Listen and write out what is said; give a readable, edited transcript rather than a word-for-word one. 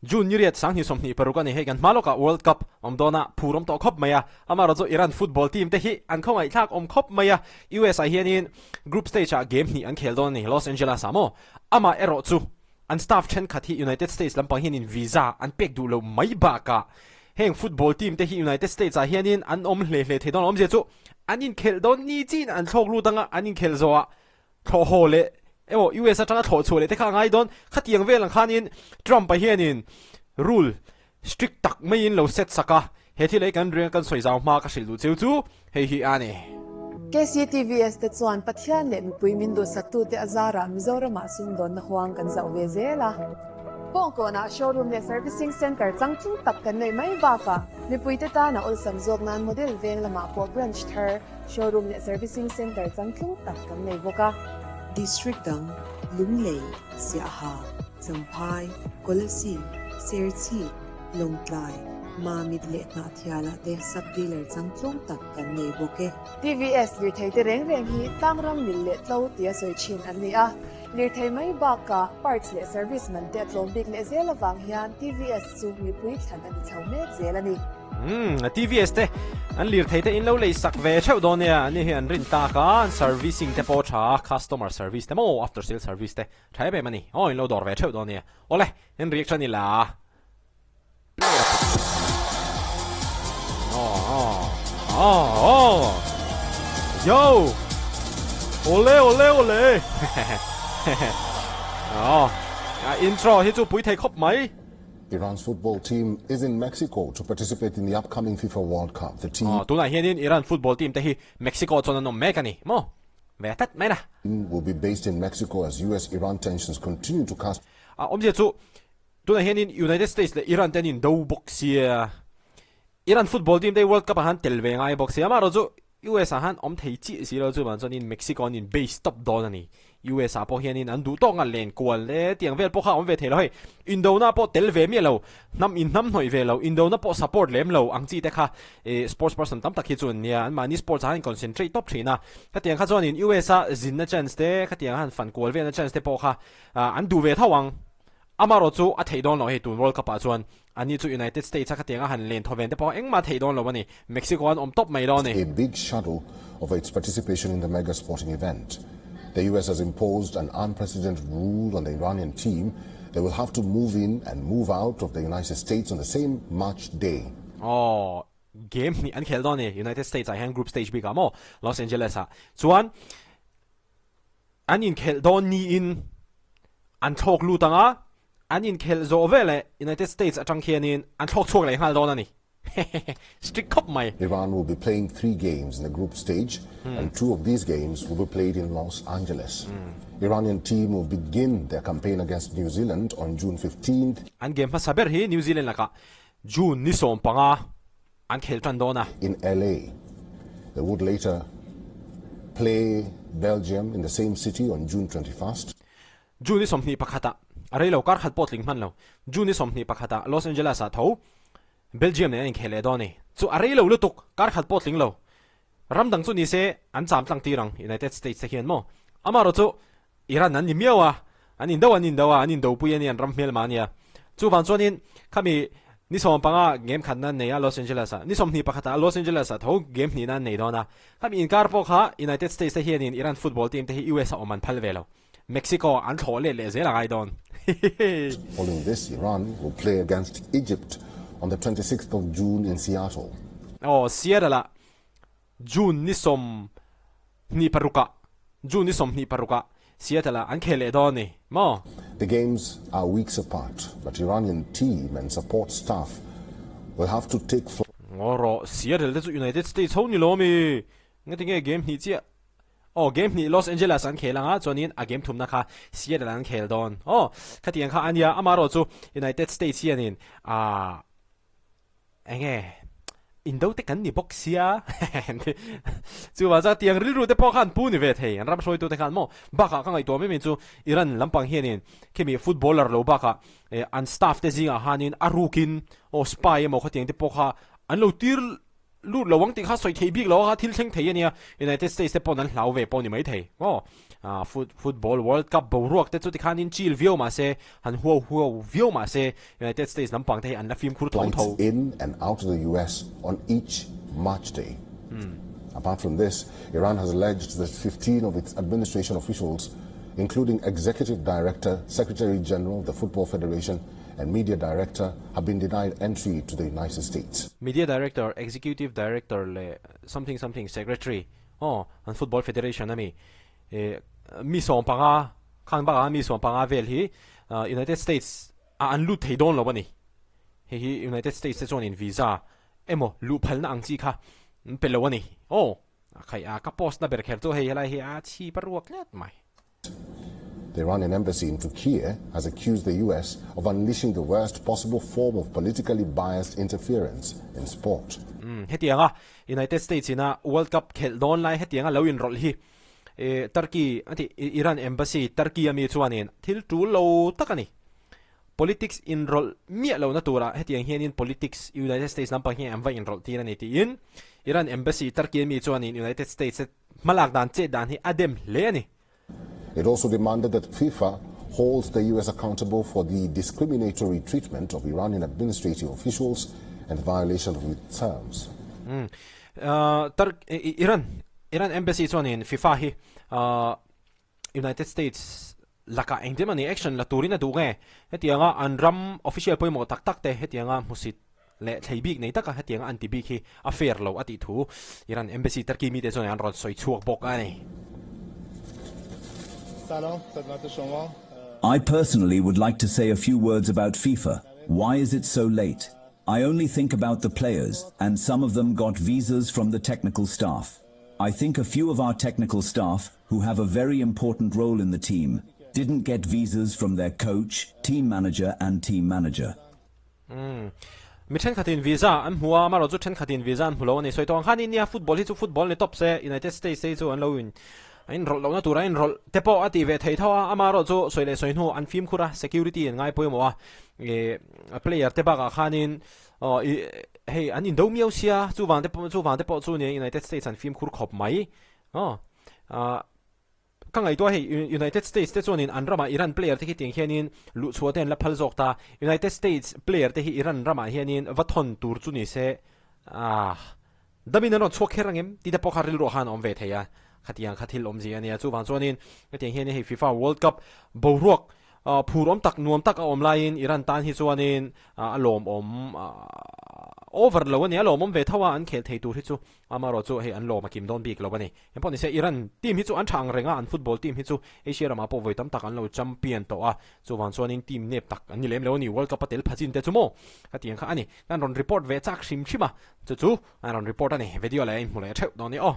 June ni riat 20 26 a ni. Hei kan hma lawkah World Cup awm dawn a, phur awm tawh khawp mai a. Amaherawhchu Iran football team te hi an khawngaihthlak awm khawp mai a. US ah hianin group stage ah game hnih an khel dawn a ni, Los Angeles ah maw? Amaherawhchu an staff thenkhat hi United States lampang hianin visa an pek duh lo mai bakah heng football team te hi United States ah hianin an awm hle hle thei dawn lo. Awmzia chu an inkhelh dawn ni chin an thlawk lut anga an inkhelh zawhah Thlawh haw leh emaw US atanga thlawh chhuah leh te kha a ngai dawn. Khatiang vel ang khanin Trump-a hianin rule strict tak maiin lo set sak a, he thil ei kan riang kan sawi zau hma ka hrilh duh cheu chu hei hi a ni. KCTVS te chuan Pathian leh mipui min duhsaktute a zarah Mizoramah sumdawnna huang kan zauh ve zel a. Kawngkawnah showroom leh servicing centre changtlung tak kan neih mai bakah mipuite tana awlsam zawk nan model veng lamah pawh branch thar Showroom leh Servicing Centre changtlung tak kan nei bawk a. District dang, Lunglei, Siaha, Champhai, Kolasib, Serchhip, Lawngtlai, Mamit leh Hnahthialah te sub-dealer changtlung tak kan nei bawk e. TVS lirthei te reng reng hi tlangram mil leh tlo tia sawi thin an ni a. Lirthei mai bakah parts leh service man te a tlawm bik leh zel avang hian TVS chu mipui thlan a ni chho mek zel a ni. Umm TVS te an lirthei te in lo lei sak ve theuh dawn nia, ani hi an rin tak a, an servicing te pawh tha a, customer service te maw after sale service te tha em em a ni, aw in lo dawr ve theuh dawn nia, awle in reaction ila play a aw aw aw aw yo awle awle awle aw intro hi chu pui thei khawp mai. Iran's football team is in Mexico to participate in the upcoming FIFA World Cup. The team. Aw, tunah hianin Iran football team te hi Mexico chuan an awm mek a ni maw? Ve tlat mai na. Will be based in Mexico as US-Iran tensions continue to cast. A awmzia chu tunah hianin United States leh Iran te an indo bawk sia. Iran football team te hi World Cup ah han tel ve ngai bawk sia. Amaherawhchu US ah han awm thei chiah si lo chu vang chuanin Mexico an in base tawp dawn a ni. US ah pawh hianin an duh tawk a len kual e tiang vel pawh kha a awm ve thei lo hei. Indona pawh tel ve miah lo, hnam in hnam hnawih ve lo, indona pawh support lem lo ang chi te kha eh sports person tam tak hi chu an nia. An mahni sports ah han in concentrate tawp thin a. Khatiang kha chuanin US a zinna chance te, khatiang han fan kual velna chance te pawh kha an duh ve tho ang. Amaherawh chu a theih dawn loh hei tun World Cup ah chuan ani chu United States a khatiang a han len thaw ven te pawh engmah theih dawn lo a ni. Mexico an awm tawp mai dawn a ni. A big shadow over its participation in the mega sporting event. The US has imposed an unprecedented rule on the Iranian team, they will have to move in and move out of the United States on the same match day. Aw, game hnih an khel dawn a ni United States ah hian group stage bik ah maw Los Angeles ah chuan An inkhelh dawn niin an thlawk lut ang a, an inkhelh zawh veleh United States atang khianin an thlawk chhuak leh nghal dawn a ni. Strict khawp mai. Iran will be playing three games in the group stage and two of these games will be played in Los Angeles. Iranian team will begin their campaign against New Zealand on June 15th. An game hmasa ber hi New Zealand lakah June ni 15 an khel tan dawn a. In LA. They would later play Belgium in the same city on June 21st. June ni 21 ah, a rei lo kar khat pawh tling hman lo, June ni 21 ah Los Angeles ah tho Belgium nen an inkhel leh dawn a ni. Chu a rei lo lutuk, kar khat pawh tling lo. Ram dang chu ni se an cham tlang tir ang United States te hian maw? Amaherawh chu Iran an ni miau a, an indo an indo a, an indopui a ni, an ram hmelma a nia. Chuvang chuanin khami ni 15 game khatna an nei a Los Angeles ah, ni 21 ah Los Angeles ah tho game hnihna an nei dawn a. Khami inkar pawh kha United States te hianin Iran football team te hi US a awm an phal ve lo. Mexico an thlawh let leh zel a ngai dawn. Hihihi. Following this, Iran will play against Egypt on the 26th of June in Seattle. Aw, Seattle ah June ni 26 ah June ni 26 ah Seattle ah an khel leh dawn a ni maw? The games are weeks apart, but Iranian team and support staff will have to take fl. Ngaw rawh, Seattle te chu United States ho ni lo mi? Engati nge game hnih chiah? Aw, game hnih Los Angeles an khel anga chuanin a game thumna kha Seattle an khel dawn. Aw, khatiang kha a nia, amaherawh chu United States hianin ah Enge indo te kan ni bawk sia chuvang chuan tiang rilru te pawh khan pu ni ve thei an ram hruaitu te khan maw bakah ka ngaihtuah mai mai chu Iran lampang hianin khimi footballer lo bakah an staff te zingah hanin a rukin aw spy emaw khatiang te pawh kha an lo tir lut lo ang tih kha sawi thei bik lo a kha thil thleng thei ania United States te pawn an hlau ve pawh ni mai thei maw. Football World Cup boruak te chu tikhanin chill viau mah se, han huau huau viau mah se, United States lampang te hi an la fimkhur tho Flights tho. in and out of the US on each match day. Apart from this, Iran has alleged that 15 of its administration officials, including Executive Director, Secretary General, the Football Federation, and Media Director, have been denied entry to the United States. Media Director, Executive Director leh something something Secretary aw an Football Federation ami eh mi 15 khang bakah mi 15 vel hi United States ah an lut thei dawn lo a ni. Hei hi United States te chuanin visa emaw luh phalna ang chi kha an pe lo a ni. Aw a khaih a ka post na ber kher chu hei helai hi a chhip a ruak tlat mai. The Iranian embassy in Turkey has accused the US of unleashing the worst possible form of politically biased interference in sport. Umm hetianga United States ina World Cup khelh dawn lai hetianga lo inrawlh hi Turkey a ti Iran embassy Turkey ami chuanin thil tul lo tak a ni. Politics inrawlh miah lohna turah hetiang hianin politics United States lampang hian an va inrawlh tir a ni tiin Iran embassy Turkey ami chuanin United States te hmalak dan chet dan hi a dem hle a ni. It also demanded that FIFA holds the US accountable for the discriminatory treatment of Iranian administrative officials and the violation of its terms. Umm Iran Iran embassy chuanin FIFA hi United States lakah engtin mah ni action la turin a duh nge? Hetianga an ram official pawimawh tak tak te hetianga hmusit leh thlei bik nei taka hetianga an ti bik hi a fair lo a tih thu Iran Embassy Turkey mite chuan an rawn sawi chhuak bawk a ni. I personally would like to say a few words about FIFA. Why is it so late? I only think about the players, and some of them got visas from the technical staff. I think a few of our technical staff, who have a very important role in the team, didn't get visas from their coach, team manager and team manager. Umm. Mi thenkhatin visa an hmu a, amaherawhchu thenkhatin visa an hmu lo a ni. Sawi tawh ang khan India football hi chu football ni tawp se, United States te hi chu an lo in a inrawlh lohna tur a inrawlh te pawh a tih ve thei tho a, amaherawhchu sawi leh sawi hnu an fimkhur a, security an ngai pawimawh a, ih player te bakah khanin Aw i hei an indo miau sia chuvang te pawh chuvang te pawh chu nia United States an fimkhur khawp mai aw ah ka ngaihtuah hei United States te chuanin an ramah Iran player te khi tiang hianin luh chhuah te an la phal zawk ta United States player te hi Iran ramah hianin va thawn tur chu ni se ah damin an rawn chhuak kher ang em tih te pawh kha rilru ah khan a awm ve thei a khatiang kha thil awmzia a nia chuvang chuanin hetiang hian hei FIFA World Cup boruak Phur awm tak, nuam tak a awm laiin Iran tan hi chuanin a lawmawm over lo a ni, a lawmawm ve tho a, an khel thei tur hi chu amaherawh chu hei an lawm a kim dawn bik lo a ni. Eng pawh nise Iran team hi chu an tha ang reng a, an football team hi chu Asia ramah pawh vawi tam tak an lo champion tawh a, chuvang chuanin team nep tak an ni lem lo a ni, World Cup a tel pha chin te chu maw ka ti ang kha a ni. Kan rawn report ve chak hrim hrim a, chu chu an rawn report a ni, video leh a inhmu leh theuh dawn a ni aw.